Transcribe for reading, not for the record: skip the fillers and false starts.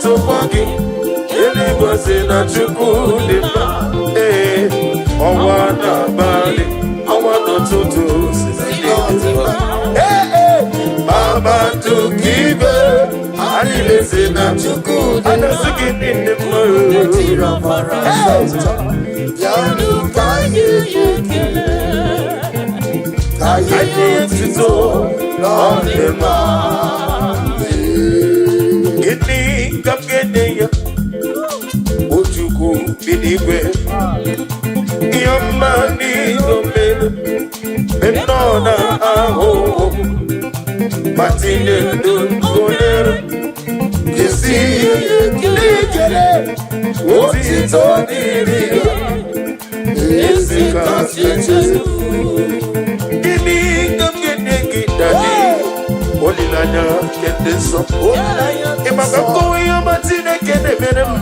na-etokwa gị. Eluigwe si na Chukwu dị mma. Ee, ọnwa n'abalị, ọnwa n'ụtụtụ si na dị mma. Ee, ee, kpakpando nke igwe, anyị na-esi na Chukwu dị a mma. Na-asị gị niile mma. Tiri ọbara nzọpụta. Bịanụ ka anyị nye ekele. Ka anyị Anyị nye otuto na ọ ọ dị dị mma. mma. Gịnị ka m ga-enye ya? O Chukwu bi n'igwe, ihe ọma niile o mere mgbe m nọ na ahụhụ, ma tinye ndụ gonyere jesi n'ikele otito dịrị ya. Ezi kasị echezu. Gịnị ka m ga-enye gị, Daddy? Olileanya nke ndị nsọ. Olileanya Ị maka nkọwa ihe ọma Chineke na-emere m.